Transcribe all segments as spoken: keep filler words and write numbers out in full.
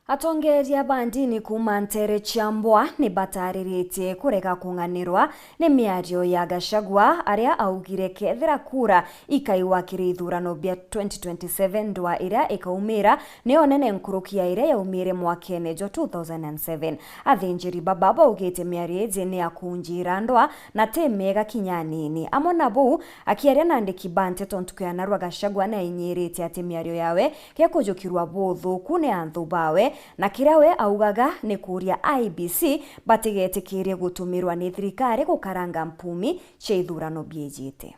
Atongeria ba ndini kuuma nteere cia Mbwa ni batariritie kurega kung'anirwa ni miario ya Gachagua, aria augire kethira kura ikaiwa kiri ithurano bia twenty twenty-seven, ndwa iria ikaumira ni o nene nkuruki ya iria yaumire mwakene jwa two thousand and seven. Athinjiri baba baugite miario iji ni ya kunjira ndwa na ti miega kinya anini. Amwe na buu, akiaria na andiki ba nteto ntuku ya narua, Gachagua ni ainyirite ati miario yawe gekujukirwa buthuku ni anthu bawe, na kiria we augaga ni kuuria I E B C batigetikirie gutumirwa ni thirikari gukaranga mpumi cia ithurano biijite.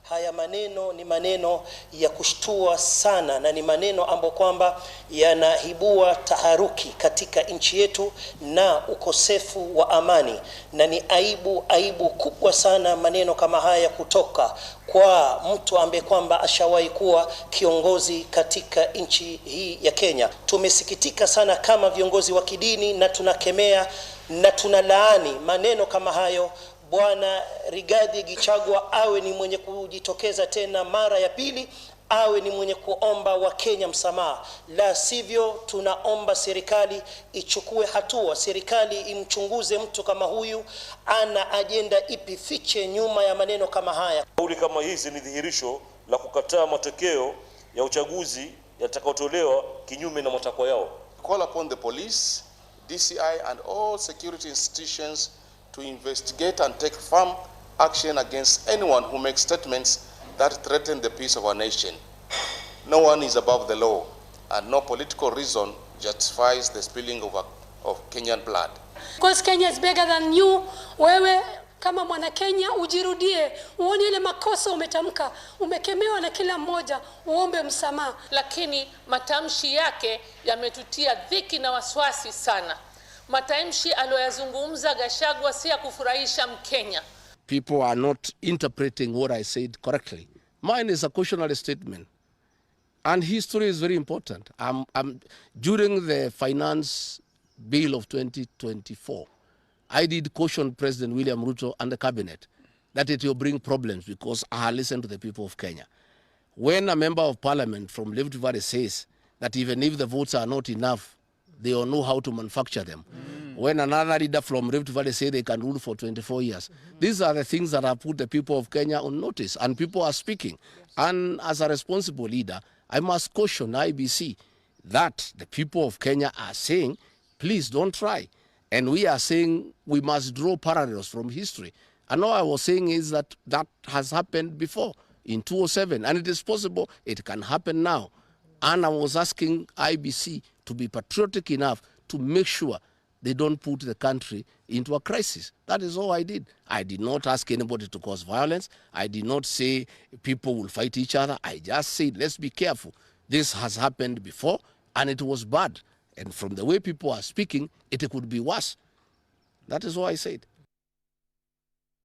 Haya maneno ni maneno ya kushtua sana, na ni maneno ambayo kwamba yanaibua taharuki katika nchi yetu na ukosefu wa amani, na ni aibu, aibu kubwa sana maneno kama haya kutoka kwa mtu ambaye kwamba ashawahi kuwa kiongozi katika nchi hii ya Kenya. Tumesikitika sana kama viongozi wa kidini, na tunakemea na tunalaani maneno kama hayo. Bwana Rigathi Gachagua awe ni mwenye kujitokeza tena mara ya pili, awe ni mwenye kuomba Wakenya msamaha. La sivyo, tunaomba serikali ichukue hatua, serikali imchunguze mtu kama huyu, ana ajenda ipi fiche nyuma ya maneno kama haya. Kauli kama hizi ni dhihirisho la kukataa matokeo ya uchaguzi yatakayotolewa kinyume na matakwa yao. Call upon the police, D C I and all security institutions to investigate and take firm action against anyone who makes statements that threaten the peace of our nation. No one is above the law, and no political reason justifies the spilling of, a, of Kenyan blood. Because Kenya is bigger than you. Wewe kama mwana Kenya, ujirudie, uone ile makosa umetamka, umekemewa na kila mmoja, uombe msamaha. Lakini matamshi yake yametutia dhiki na wasiwasi sana. Matamshi aliyoyazungumza Gachagua si ya kufurahisha Mkenya. People are not interpreting what I said correctly. Mine is a cautionary statement. And history is very important. Um, um, during the finance bill of twenty twenty-four, I did caution President William Ruto and the cabinet that it will bring problems because I listened to the people of Kenya. When a member of parliament from Rift Valley says that even if the votes are not enough, they will know how to manufacture them. When another leader from Rift Valley say they can rule for twenty-four years, these are the things that have put the people of Kenya on notice, and people are speaking. And as a responsible leader, I must caution I E B C that the people of Kenya are saying, please don't try. And we are saying we must draw parallels from history. And all I was saying is that that has happened before in two oh seven, and it is possible it can happen now. And I was asking I E B C to be patriotic enough to make sure they don't put the country into a crisis. That is all I did. I did not ask anybody to cause violence. I did not say people will fight each other. I just said, let's be careful. This has happened before, and it was bad. And from the way people are speaking, it could be worse. That is all I said.